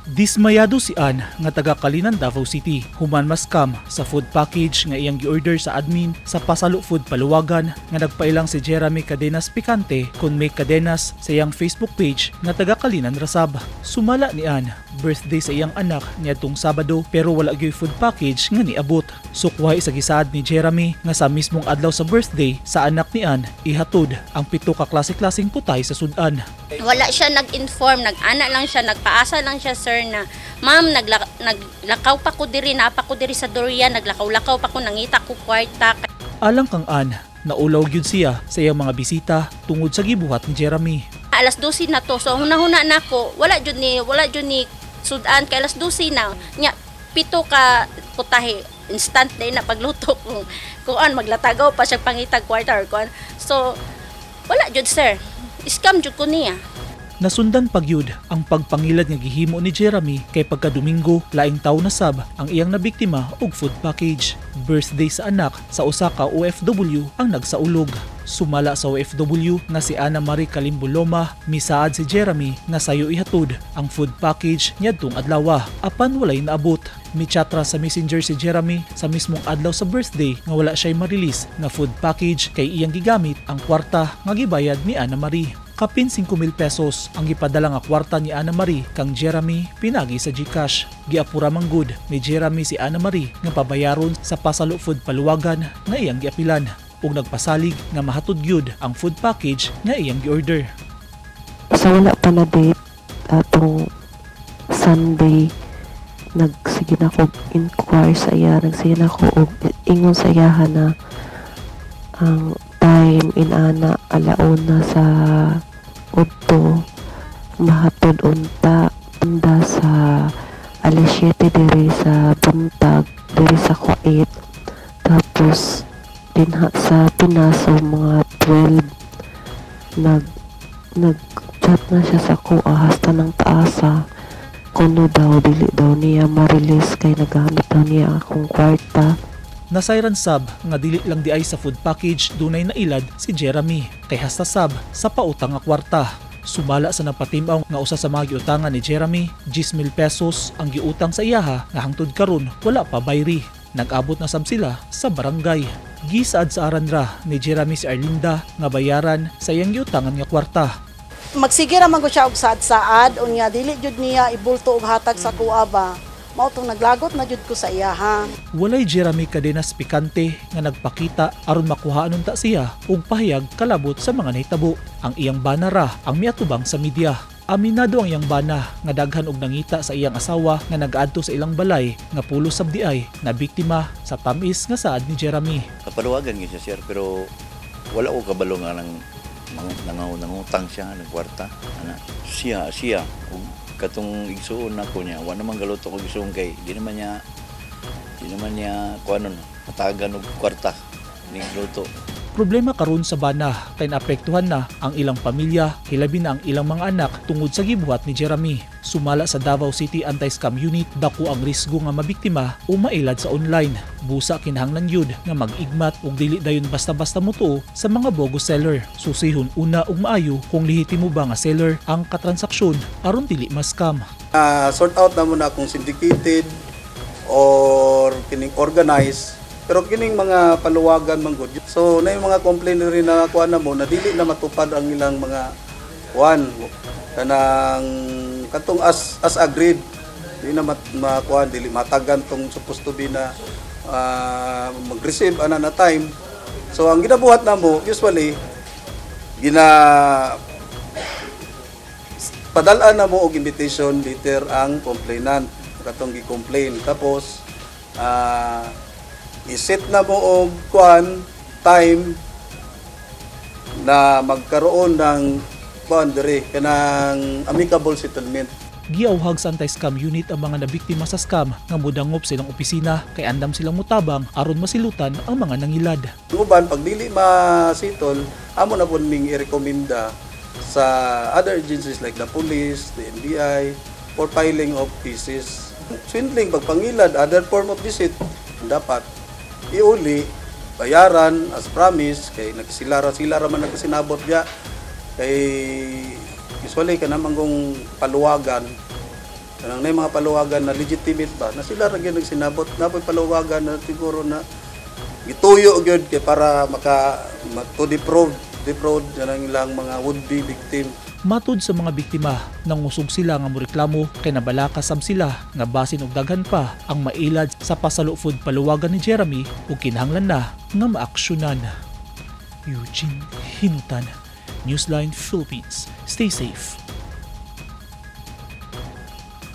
Dismayado si Ann nga taga Calinan, Davao City, human ma-scam sa food package nga iyang gi-order sa admin sa Pasalo Food Paluwagan nga nagpailang si Jeremy Cadenas Picante kon may Cadenas sa iyang Facebook page nga taga Calinan ra sab. Sumala ni Ann, birthday sa iyang anak niadtong Sabado, pero wala gyoy food package nga niabot. Sukwahi sa gisaad ni Jeremy nga sa mismong adlaw sa birthday sa anak ni Ann, ihatod ang pito ka klase-klaseng putahe sa sudan. Wala siya nag-inform, nag-ana lang siya, nagpaasa lang siya, sir, na, "Ma'am, naglakaw pa ko diri, naa pa ko diri sa Durian, naglakaw-lakaw pa ko, nangita ko kwarta." Alang kang Ann, naulaw gyud siya sa iyang mga bisita tungod sa gibuhat ni Jeremy. Alas 12 na to, so hunahuna na ko, wala jud ni sudan kay alas 12 na. Nya, pito ka putahe, instant day na pagluto kung kuan maglatagaw pa siya pangitag kwarta or kuan. So, wala jud, sir. Scam jud ko niya. Nasundan pagyud ang pagpangilad nga gihimo ni Jeremy kay pagka Domingo laing tawo na sab ang iyang nabiktima og food package. Birthday sa anak sa usa ka OFW ang nagsaulog. Sumala sa OFW nga si Ana Marie Kalimboloma, misaad si Jeremy nga sayo ihatod ang food package niadtong adlaw, apan walay naabot. Michat ra sa Messenger si Jeremy sa mismong adlaw sa birthday nga wala siya'y ma-release nga food package kay iyang gigamit ang kwarta nga gibayad ni Ana Marie. Kapin 5,000 pesos ang gipadala nga kwarta ni Ana Marie kang Jeremy pinagi sa GCash. Giapura manggod ni Jeremy si Ana Marie nga pabayaron sa Pasalo Food Paluwagan nga iyang giapilan ug nagpasalig nga mahatod gyud ang food package nga iyang giorder. Sa wala pa na date atong Sunday, nagsige na ko inquire sa iya, nagsige na ko og ingon sa iyaha na ang time inana alauna sa udto mahatod unta unda sa alas 7 diri sa buntag diri sa Kuwait, tapos dinha sa Pinas, so mga 12 nag chat na siya sa kuha hasta ng taasa kuno daw dili daw niya ma-release kay nagamit daw niya akong kwarta. Nasayran sab nga dili lang diay sa food package dunay nailad si Jeremy kay hasta sab sa pautang nga kwarta. Sumala sa napatim-aw nga usa sa mga giutangan ni Jeremy, 10,000 pesos ang giutang sa iyaha nga hangtod karon wala pa bayri. Nag-abot na sab sila sa barangay. Gisaad sa aran ra ni Jeremy si Arlinda nga bayaran sa iyang giutangan nga kwarta. Magsige ra man gud siya og saad-saad, unya dili jud niya ibulto og hatag sa kuha ba. Mao tong naglagot na jud ko sa iya ha. Walay Jeremy Cadenas Picante nga nagpakita aron makuhaan unta siya og pahayag kalabot sa mga nahitabo. Ang iyang bana ra ang miatubang sa media. Aminado ang iyang bana nga daghan og nangita sa iyang asawa nga nagaadto sa ilang balay nga pulos sab diay na biktima sa tamis nga saad ni Jeremy. Kapaluwagan gyud siya, sir, pero wala ko kabalo nga nang nangutang siya ng kwarta ana siya siya ug katong igsuon nako niya, wa naman galuto ko igsuon kay di naman niya kuanon matagan og kwarta ning luto. Problema karon sa bana kay naapektuhan na ang ilang pamilya, hilabi na ang ilang mga anak tungod sa gibuhat ni Jeremy. Sumala sa Davao City Anti-Scam Unit, dako ang risgo nga mabiktima o mailad sa online. Busa kinahanglan yun nga mag-igmat ug dili dayon basta-basta motuo sa mga bogus seller. Susihon una ug maayo kung lehitimo ba nga seller ang katransaksyon aron dili ma-scam. Sort out na muna kung syndicated or kining organized, pero kining mga paluwagan man gud, so na yung mga complaint rin na kuan na mo na dili na matupad ang ilang mga kuan kanang katong as agreed, di na makuan, dili matagan tong supposed to be na mag-receive ana na time. So ang ginabuhat na mo usually, gina padalaan na mo og invitation letter ang complainant katong gi-complain, tapos iset na mo og kuan time na magkaroon ng kuan diri kanang amicable settlement. Giawhag sa anti-scam unit ang mga nabiktima sa scam nga modangop sa ilang opisina kay andam silang mutabang aron masilutan ang mga nangilad. Ang uban pag dili masitol, amo na pud ming i-rekomenda sa other agencies like the police, the NBI for filing of cases. Swindling, pagpangilad, other form of deceit, dapat iuli, bayaran as promise kay nagsilara sila ra man nagsinabot diya kay usually kanang kung paluwagan. Kanang na mga paluwagan na legitimate ba na sila ra gyud nagsinabot, napoy paluwagan na siguro na gituyo gyud kay para maka to defraud defraud ang ilang mga would be victim. Matud sa mga biktima, nangusog sila nga moreklamo kay nabalaka sab sila nga basin og daghan pa ang mailad sa pasalo food paluwagan ni Jeremy ug kinahanglan na nga maaksyonan. Eugene Hinutan, Newsline Philippines. Stay safe.